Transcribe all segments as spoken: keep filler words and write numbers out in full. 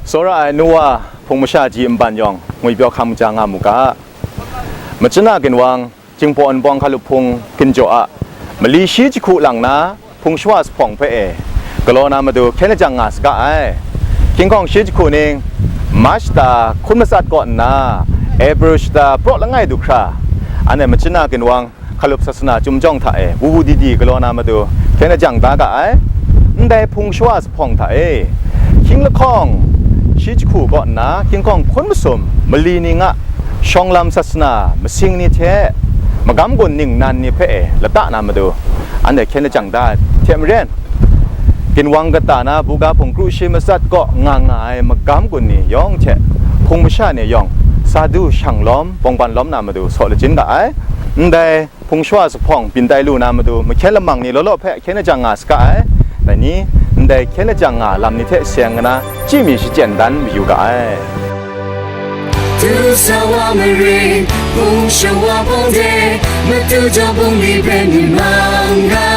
Tsawra ai nu wa hpung masha ji nban yawng ngwipyaw hkam ja nga mu ga. Machyin a ginwang, Jingbaw Nbawng Hkalup Hpung ginjaw a mali shi jahku lang na hpung shawa zuphpawng hpe e galaw na matu hkyen lajang nga saga ai. Hkying hkawng shi jahku ning, March shata hkun matsat kaw nna, April shata praw langai du hkra, anhte Machyin a ginwang Hkalup sasana chyum jawng hta e, wu wu di di galaw na matu hkyen lajang da ga ai. Ndai hpung shawa zuphpawng hta e, hkying lahkawng shi jahku kaw nna, hkying hkawng hkun masum mali ning a shawng lam sasana masing ni hte magam gun ningnan ni hpe e lata na matu, anhte hkyen lajang da ai hte maren, ginwang kata na buga hpung kru shi matsat kaw nga nga ai magam gun ni yawng hte hpung masha ni yawng sa du shang lawm, bawngban lawm na matu saw lachyum ga ai. Ndai hpung shawa zuphpawng byin tai lu na matu, mahkyen lamang ni law law hpe hkyen lajang nga saga ai. Dai ni, ndai hkyen lajang nga lam ni hte seng nna, chyi mi shachyen dan mayu ga ai. Du sa wa marin, hpung shawa hpawng de, matu jaw bungli hpe myit mang ga.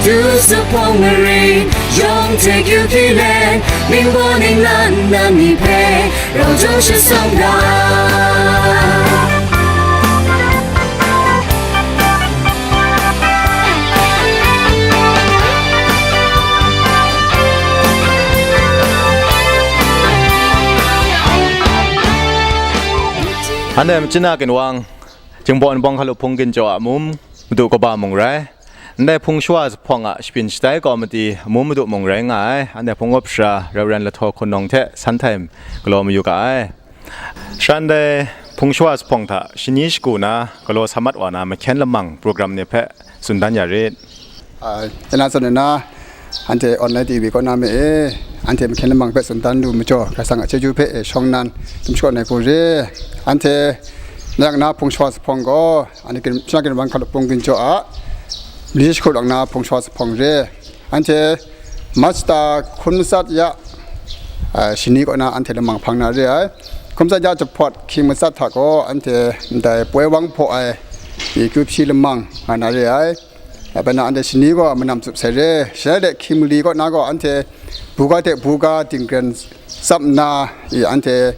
Du sa hpawng marin, yawng hte kyu hpyi let, ningbaw ninglan na mi hpe, rau jawng shasang ga. Anhte Machyin a ginwang, Jingbaw Nbawng Hkalup Hpung ginjaw a mum, Madu kaba mung rai. Ndai hpung shawa zuphpawng a shabyin shatai kawmiti amu madu mung rai nga ai, anhte hpung up sara Reverend Lahtaw Hkun Nawng hte san htai galaw mayu ga ai. Shan dai hpung shawa zuphpawng hta shani shagu na galaw sa mat wa na mahkyen lamang program ni hpe tsun dan ya rit. Ah, ina tsun nna, anhte online T V kaw na me e, anhte mahkyen lamang hpe tsun dan lu majaw, Karai Kasang a chyeju hpe e shawng nnan, dum shakawn ai hku re. Anhte, nang na hpung shawa zuphpawng gaw, anhte kin-, Machyin a ginwang Hkalup Hpung ginjaw a mali shi jahku lang na hpung shawa zuphpawng re. Anhte March shata hkun matsat ya, ah, shani kaw na anhte lamang hpang na re ai. Hkun matsat ya jahpawt hkying matsat hta gaw anhte ndai poi wang hpaw ai, i kyu hpyi lamang nga na re ai. Bai na anhte shani gaw manam tsup sai re. Shani de hkying mali kaw na gaw anhte buga hte buga dingren tsap nna, i anhte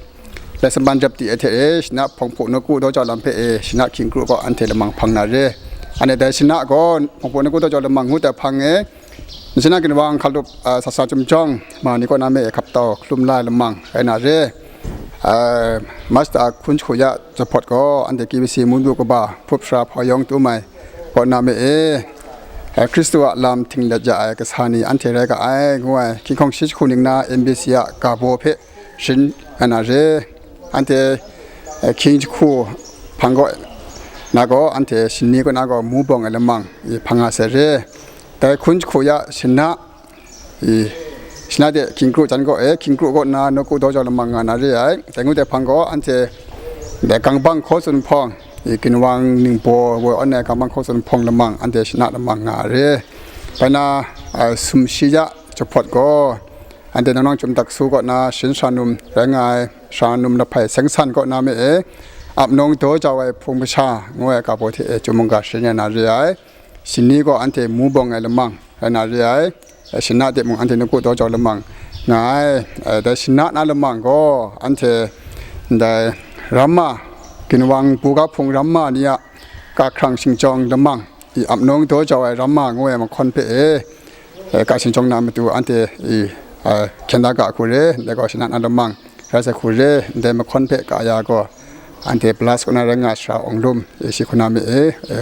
Laisumban rep ti ai hte e, shana hpawng hpu nawku daw jau lam hpe e, shana hkying kru gaw anhte lamang hpang na re. Anhte dai shana gaw hpawng hpu nawku daw jau lamang ngu tai hpang e, Machyin a ginwang Hkalup, ah, sasa chyum jawng, ma ni kaw na me e hkap tau hkalum la ai lamang rai na re. Ah, March shata hkun jahku ya jahpawt gaw, anhte K B C Madu kaba hpung sara hpawng yawng tum ai kaw na me e, ah, Hkristu a lam htinglet ya ai kasa ni anhte rai ga ai, ngu ai, hkying hkawng shi jahku ning na M B C a ga baw hpe sharin ai na re. Anhte, eh, hkying jahku hpang gaw na gaw, anhte shani kaw na gaw mu bawng ai lamang, i hpang nga sai re. Dai hkun jahku ya shana, i shana de hkying kru jan gaw, eh, hkying kru kaw na nawku daw jau lamang nga na re ai. Dai ngu dai hpang gaw, anhte dai gangbang hkaw tsun hpawng, i ginwang ningbaw woi awn ai gangbang hkaw tsun hpawng lamang, anhte shana lamang nga re. Bai na, ah, sumshi ya jahpawt gaw, anhte Nawng Nawng Chyum Tak Su kaw na sharin sara num rai nga ai, sara num lahpai seng san kaw na me e, ap nawng daw jau ai hpung masha ngu ai ga baw hte e, chyum mungga sharin ya na re ai. Shani gaw anhte mu bawng ai lamang rai na re ai. Shana de mung anhte nawku daw jau lamang nga ai. Dai shana na lamang gaw anhte ndai ramma, ginwang buga hpung ramma ni a kahkrang shingjawng lamang, i ap nawng daw jau ai ramma ngu ai mahkawn hpe e, e, ka shingjawng na matu anhte i, a, hkyen da ga hku re, ndai gaw shana na lamang rai sai hku re, ndai mahkawn hpe ka ya gaw, anhte Blast kaw na rai nga ai sara Awng Lum, e, shi hku na me e, e,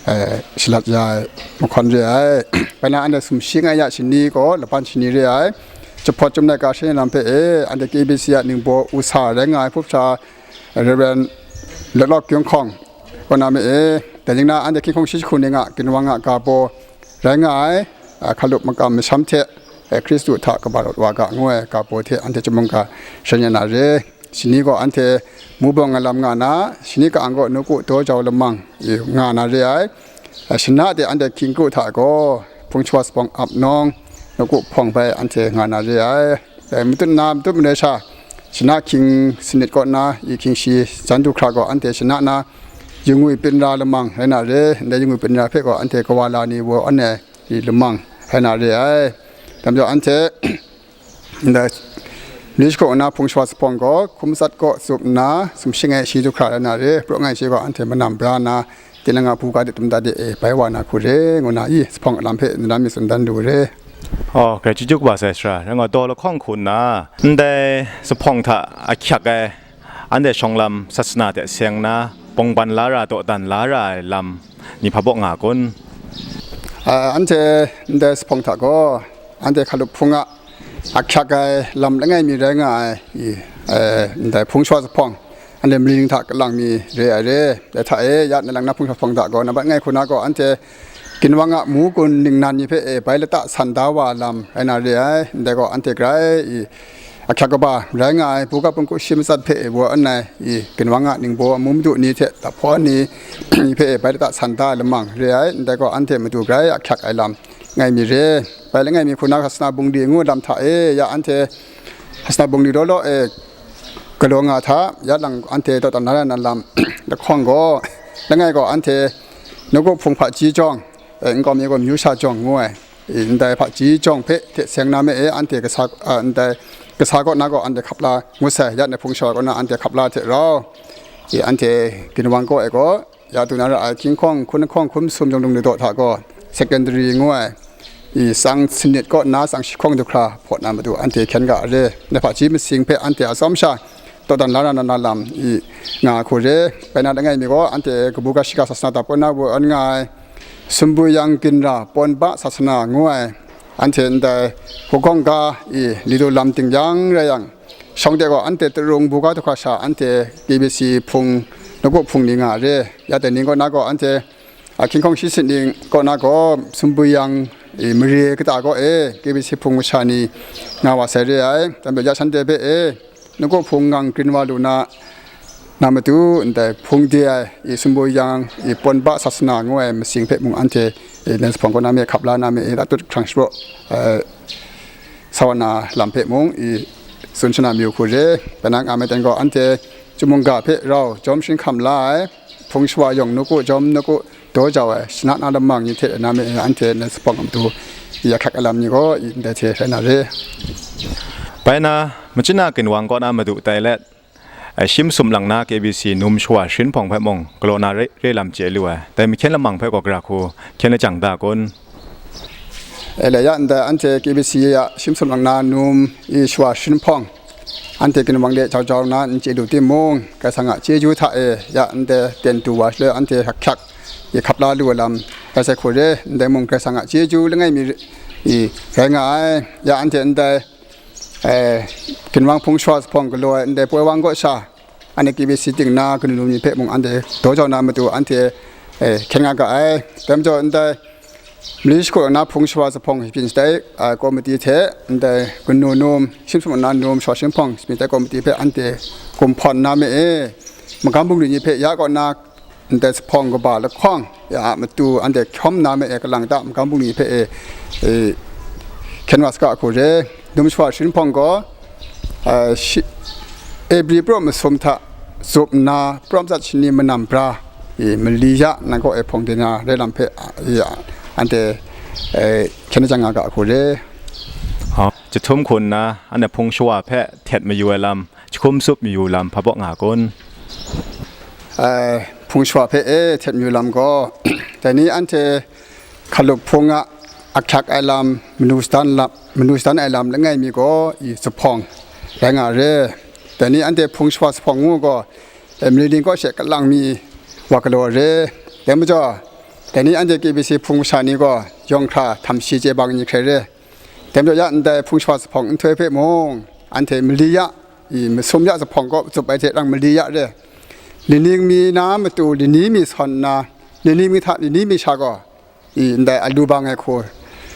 e, shalat ya ai mahkawn re ai. Bai na anhte sumshi nga ya shani gaw laban shani re ai. Jahpawt Chyum Laika Shani Lam hpe e, anhte K B C a ningbaw usa rai nga ai hpung sara Reverend Lawt Lawt Kyung Hkawng kaw na me e, dai ning na anhte hkying hkawng shi jahku ning a ginwang a ga baw rai nga ai, a, hkalup makam masham hte, e, Hkristu hta kaba rawt wa ga ngu ai ga baw hte anhte chyum mungga sharin ya na re. Shani gaw anhte mu bawng ai lam nga na, shani ka-ang gaw nawku daw jau lamang, e, nga na re ai. A, shana de anhte hkying kru hta gaw, hpung shawa zuphpawng ap nawng, nawku hpawng bai anhte nga na re ai. Dai matut na, matut manoi sha, shana hkying sanit kaw na, i hkying shi jan du hkra gaw, anhte shana na, yungwi pyin ra lamang rai na re, ndai yungwi pyin ra hpe gaw, anhte kawa la ni woi awn ai i lamang rai na re ai. Dai majaw anhte, ndai Mali shagu na hpung shawa zuphpawng gaw hkum tsat kaw zup nna, sumshi ngai shi du hkra rai na re, pra ngai shi gaw anhte manam bra nna, tinang a buga de tum da de e, bai wa na hku re, ngu na i, zuphpawng a lam hpe nnan mi tsun dan lu re. Oh, grai chyeju kaba sai sara, rai nga daw lahkawng hku nna, ndai zuphpawng hta ahkyak ai, anhte shawng lam sasana hte seng nna, bawngban la ra, dawdan la ra ai lam ni hpa baw nga kun? Ah, anhte ndai zuphpawng hta gaw, anhte hkalup hpung a ahkyak ai lam langai mi rai nga ai, i, eh, ndai hpung shawa zuphpawng, anhte mali ning hta kalang mi re ai re. Dai hta e, ya nlang na hpung shawa zuphpawng hta gaw, nambat langai hku na gaw, anhte ginwang a mu gun ningnan ni hpe e bai lata san da wa lam rai na re ai. Ndai gaw, anhte grai i, ahkyak kaba rai nga ai, buga pungku shi matsat hpe e baw an ai, i, ginwang a ningbaw amu madu ni hte daphwa ni hpe e bai lata san da ai lamang re ai. Ndai gaw, anhte madu grai ahkyak ai lam langai mi re. Bai langai mi hku na sasana bungli ngu lam hta e, ya anhte sasana bungli law law e galaw nga hta, ya lang anhte dawdan la na lam lahkawng gaw, langai gaw anhte nawku hpung hpaji jawng, e, nkau mi gaw myu sha jawng ngu ai, e, ndai hpaji jawng hpe hte seng na me e, anhte kasa, a, ndai kasa kaw na gaw anhte hkap la ngut sai, ya ndai hpung shawa kaw na anhte hkap la hte rau, e, anhte ginwang kaw e gaw, ya du na ra ai, hkying hkawng, hkun hkawng, hkum sum, jawng lung daw hta gaw, secondary ngu ai, i, tsang sanit kaw nna tsang shi hkawng du hkra hpaw na matu anhte hkyen ga re. Ndai hpaji masing hpe anhte atsawm sha dawdan la na na lam i nga hku re. Bai na langai mi gaw, anhte kabu ga shiga sasana dap kaw na wu an nga ai, Sumbu Yang Ginra Pawn Ba Sasana ngu ai, anhte ndai hkawng ga i, li du lam ting yang rai yang, shawng de gaw anhte tarung buga du hkra sha anhte K B C hpung, nawku hpung ni nga re. Ya dai ning kaw na gaw anhte, a, hkying hkawng shi sanit ning kaw na gaw, Sumbu Yang, e, mare kata kaw e, K B C hpung masha ni nga wa sai re ai. Dai majaw ya shanhte hpe e, nawku hpung ngang krin wa lu na, na matu, ndai hpung de ai, i, Sumbu Yang, i, Pawn Ba Sasana ngu ai masing hpe mung anhte, i, ndai zuphpawng kaw na me hkap la na me, i, la tut hkrang sharaw, e, sa wa na lam hpe mung, i, tsun shana mayu hku re. Bai na nga ai maten gaw, anhte Chyum mungga hpe rau jawm shinghkam la ai, hpung shawa yawng nawku jawm nawku daw jau ai, shana na lamang ni hte na me, anhte ndai zuphpawng a matu i ahkyak ai lam ni gaw, i, ndai hte rai na re. Bai na, machyin a ginwang kaw na madu tai let, e, shim sum lang na K B C num shawa sharin hpawng hpe mung galaw na re, re lam chye lu ai, dai mahkyen lamang hpe gaw gara hku hkyen lajang da kun? E, le ya ndai anhte K B C a shim sum lang na num i shawa sharin hpawng, anhte ginwang de jau jau na n chye lu timung, Karai Kasang a chyeju hta e, ya ndai ten tu wa shaloi anhte hkyak hkyak i hkap la lu ai lam rai sai hku re. Ndai mung Karai Kasang a chyeju langai mi i rai nga ai. Ya anhte ndai, e, ginwang hpung shawa zuphpawng galaw ai ndai poi wang kaw sha, anhte K B C ting na kanu ni hpe mung anhte daw jau na matu anhte, e, hkyen nga ga ai. Dai majaw ndai mali shagu na hpung shawa zuphpawng shayin shatai, a, komiti hte ndai kanu num, shim sum na num shawa sharin hpawng shayin shatai komiti hpe anhte gumhpawn na me e, magam bungli ni hpe ya kaw na ndai zuphpawng kaba lahkawng ya a matu anhte hkyawm na me e, kalang ta magam bungli hpe e, e, hkyen wa saga hku re. Num shawa sharin hpawng gaw, a, shi, Ebri pra masum hta zup nna, pra matsat shani manam bra, i, mali ya nan kaw e hpawng de na rai lam hpe, i, anhte, e, hkyen lajang nga ga hku re. Ha, jahtum hku nna, anhte hpung shawa hpe htet mayu ai lam, jahkum tsup mayu lam hpa baw nga kun? Ai, hpung shawa hpe e htet mayu lam gaw, dai ni anhte hkalup hpung a ahkyak ai lam, manu shadan lam, manu shadan ai lam langai mi gaw, i, zuphpawng rai nga re. Dai ni anhte hpung shawa zuphpawng ngu gaw, e, mali ning kaw she kalang mi wa galaw re. Dai majaw, dai ni anhte K B C hpung masha ni gaw yawng hkra htam shi chye bang ni hkrai re. Dai majaw ya ndai hpung shawa zuphpawng nhtoi hpe mung, anhte mali ya, i, masum ya zuphpawng kaw zup ai hte rang mali ya re. Lining mi na matu lini mi sawn nna, lining mi hta lini mi sha gaw, i, ndai alu bang ai hku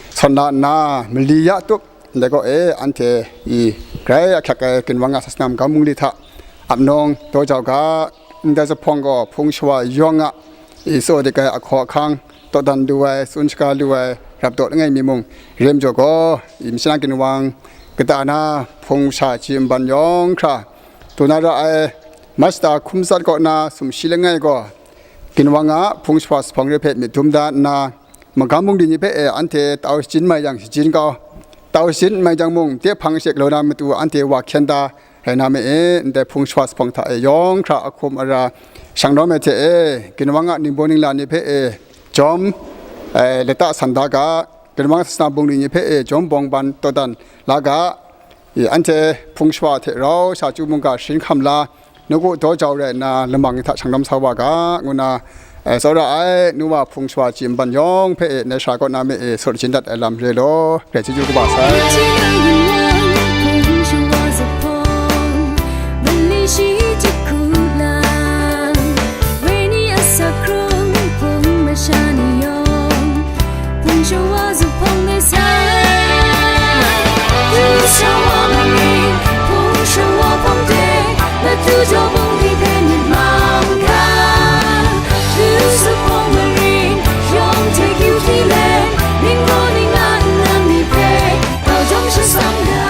sawn na nna, mali ya tup ndai kaw e, anhte, i, grai ahkyak ai ginwang a sasana magam bungli hta ap nawng daw jau ga, ndai zuphpawng gaw hpung shawa yawng a, i, tsaw dik ai ahkaw ahkang, dawdan lu ai, tsun shaga lu ai, rap daw langai mi mung, rem jaw gaw, i, machyin a ginwang kata na hpung sha ji nban yawng hkra, du na ra ai, Masta hkum tsat kaw na sumshi langai gaw, ginwang a hpung shawa zuphpawng re hpe myit dum da nna, magam bungli ni hpe e anhte tau shajin mai yang shajin kau, Tau shin n mai jang mung, de hpang she galaw na matu anhte wa hkyen da rai na ma e, ndai hpung shawa zuphpawng hta e yawng hkra a hkum ara shang rawm ai hte e, ginwang a ningbaw ningla ni hpe e jawm, e, lata san da ga, ginwang sasana bungli ni hpe e jawm bawng ban taw dan la ga, e, anhte hpung shawa hte rau sha chyu mungga sharin hkam la, nawku daw jau rai nna, lamang ni hta shang lam sa wa ga, ngu nna, e, tsawra ai, nu wa hpung shawa chyi nban yawng hpe e, nai sara kaw na me e, sut jin dat ai lam re law, grai chyeju kaba sai.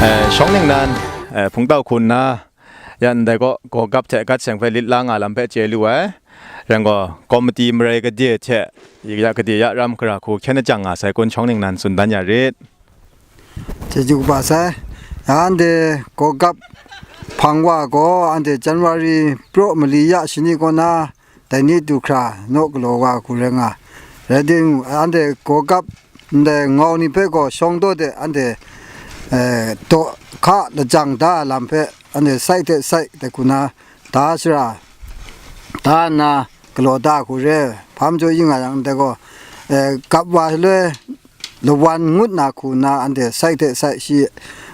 Eh, shawng ningnan, eh, hpungtau hku nna, ya ndai kaw, Gawgap hte Gat Seng hpe lit la nga lam hpe chye lu ai. Rai gaw, komiti marai gade hte, ya gade ya ram gara hku hkyen lajang nga sai kun shawng ningnan tsun dan ya rit. Chyeju kaba sai. Anhte Gawgap hpang wa gaw, anhte January praw mali ya shani kaw na, dai ni du hkra naw galaw wa hku rai nga. Rai timung, anhte Gawgap ndai ngau ni hpe gaw shawng daw de anhte, eh, daw hka lajang da ai lam hpe anhte sai hte sai dai hku na, da shara da nna galaw da hku re. Hpa majaw yu nga yang ndai gaw, eh, gap wa shaloi lawan ngut na hku nna anhte sai hte sai shi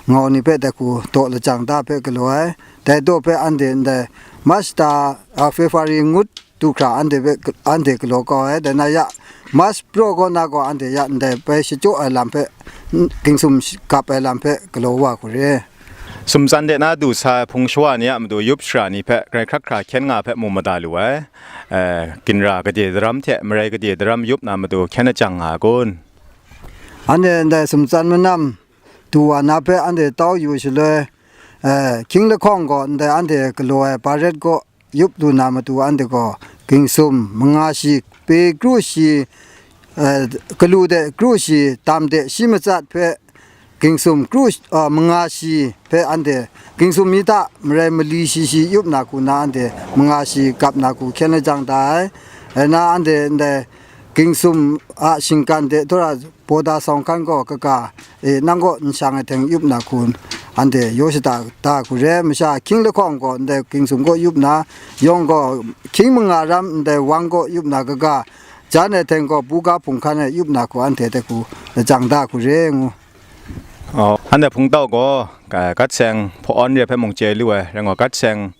ngau ni hpe dai hku daw lajang da hpe galaw ai. Dai daw hpe anhte ndai March ta, a, February ngut du hkra anhte hpe, anhte galaw kau ai. Dai na ya, March praw kaw na gaw anhte ya ndai bai shachyaw ai lam hpe, n-, ginsum sh-, gap ai lam hpe galaw wa hku re. Sumtsan de na du sa ai hpung shawa ni a matu yup shara ni hpe grai hkrak hkra hkyen nga hpe mu mada lu ai. Eh, ginra gade daram hte marai gade daram yup na matu hkyen lajang nga ai kun? Anhte ndai sumtsan manam du wa na hpe anhte tau yu shaloi, eh, hkying lahkawng gaw ndai anhte galaw ai baret kaw yup lu na matu anhte gaw ginsum manga shi, pe kru shi, eh, galu de kru shi, tam de shi matsat hpe ginsum kru, eh, manga shi hpe anhte ginsum mi hta marai mali shi shi yup na hku na anhte manga shi gap na hku hkyen lajang da ai. Rai na anhte ndai ginsum a shinggan de dora Bawda sawng hkan gaw kaga e nang kaw n shang ai hteng yup na hku anhte yaw shada da hku re, masha hkying lahkawng gaw ndai ginsum kaw yup na, yawng gaw hkying manga ram ndai wang kaw yup na kaga, jan ai hteng gaw buga hpung hkan e yup na hku anhte dai hku lajang da hku re ngu. Oh, anhte hpungtau gaw, eh, Gat Seng hpaw awn re hpe mung chye lu ai, rai gaw Gat Seng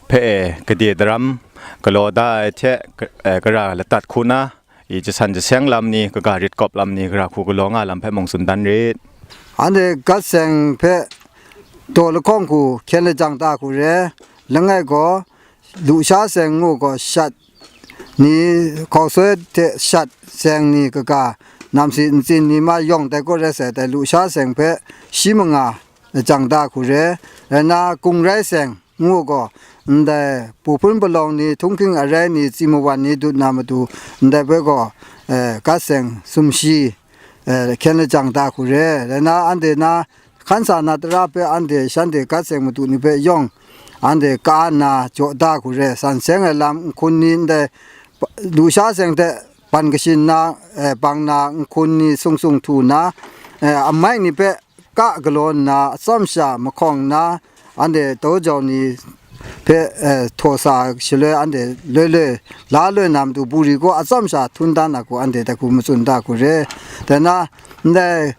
hpe e gade daram galaw da ai hte, eh, gara latat hku na, i jasan jaseng lam ni, kaga rit kawp lam ni, gara hku galaw nga lam hpe mung tsun dan rit. Anhte Gat Seng hpe daw lahkawng hku hkyen lajang da hku re, langai gaw, Lusha Seng ngu gaw shat ni, hkausoi hte shat seng ni kaga, namsi ntsin ni ma yawng dai kaw rai sai, dai Lusha Seng hpe shi manga lajang da hku re, rai na Kungrai Seng ngu gaw, ndai pu hpun palawng ni, htunghking arai ni, tsi mawan ni dut na matu, ndai hpe gaw, eh, Gat Seng sumshi, eh, hkyen lajang da hku re. Rai na, anhte na hkan sa na tara hpe anhte shanhte Gat Seng matu ni hpe yawng, anhte ka nna jaw da hku re. San seng ai lam nhkun ni ndai Lusha Seng hte ban kashin na, eh, bang na nhkun ni sung sung htu nna, eh, amai ni hpe ka galaw nna, atsawm sha mahkawng nna, anhte taw jau ni hpe, eh, htaw sa shaloi, anhte loi loi, la loi na matu buri kaw atsawm sha htundan na hku, anhte dai hku matsun da hku re. Dai na, ndai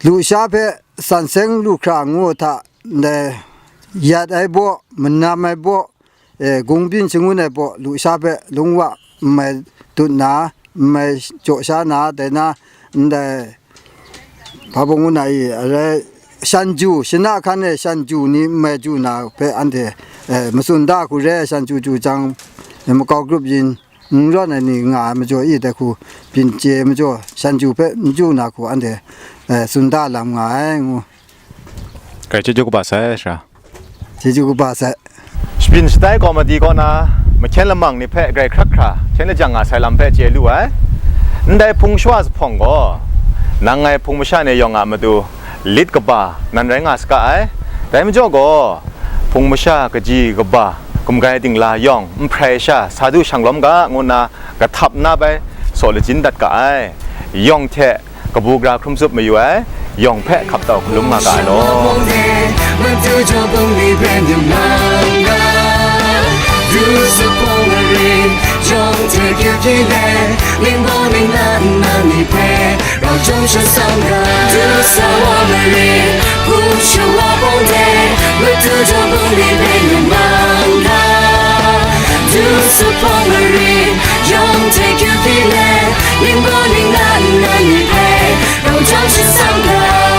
Lusha hpe san seng lu hkra ngu hta, ndai yat ai baw, manam ai baw, e, gung byin shangun ai baw, Lusha hpe lung wa nmai dut na, nmai jaw sha na, dai na, ndai, hpa bung ngu na i, arai, shanju, shana hkan e shanju ni nmai ju na hpe anhte, e, matsun da hku re, shanju ju jang, e, makau grup yin n rawn ai ni nga ai majaw i, dai hku byin chye ai majaw, shanju hpe n ju na hku anhte, e, tsun da lam nga ai, ngu. Grai chyeju kaba sai, sara. Chyeju kaba sai. Shapyin shatai komiti kaw na, mahkyen lamang ni hpe grai hkrak hkra hkyen lajang nga sai lam hpe chye lu ai. Ndai hpung shawa zuphpawng gaw, nang ngai hpung masha ni yawng a matu, lit kaba nan rai nga saga ai. Dai majaw gaw, hpung masha kaji kaba gumgai dingla yawng, nhprai sha sa du shang lawm ga, ngu nna kahtap nna bai saw lachyum dat ga ai. Yawng hte kabu gara hkrum tsup mayu ai, yawng hpe hkap tau hkalum nga ga ai law. Madu jaw bungli pen yum lang ga, du sa pawng marin, yawng hte kyu hpyi le, ningbaw ningnan nnan ni hpe, rau chyawm sha sam ga. Du sa wa marin, hpung shawa bawng de, madu jaw bungli pen yum lang ga, du sa pawng marin, yawng hte kyu hpyi le, ningbaw ningnan nnan ni hpe, rau chyawm sha sam ga.